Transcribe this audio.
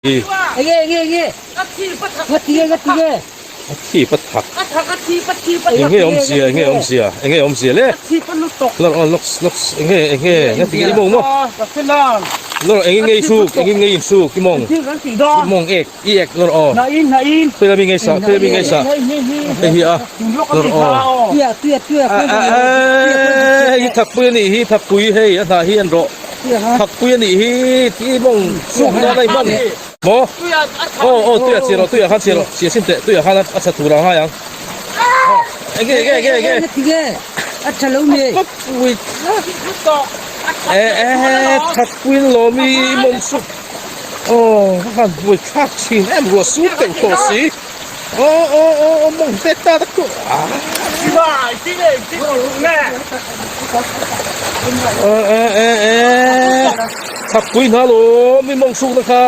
Enge enge enge ngatinge ngatinge A thi pa thak enge awmzia enge awmzia enge awmzia le lawr aw lawks lawks enge enge ngatinge i mawng maw lawr enge ngei suk enge ngei in suk i mawng i mawng ek i ek lawr aw khawi mi ngei sa khawi mi ngei sa hei hi a lawr aw hei hi thakpui a nih hi thakpui hei a hnah hi an rawh. Thakpui a nih hi tih mawng suk nan a inhman maw? Aw aw tuiah chhiar rawh tuiah khan chhiar rawh chhiar sin teh tuiah khan a chha tur ang ngai ang. Enge enge enge enge. Enge a tha lo mi. Thakpui e e thakpui lawm i mawng suk aw ka han buai thlak thin em ruah sur deuh tawh si aw aw aw mawng te ta ta chu ah. Thakpui hna lawm i mawng suk na kha.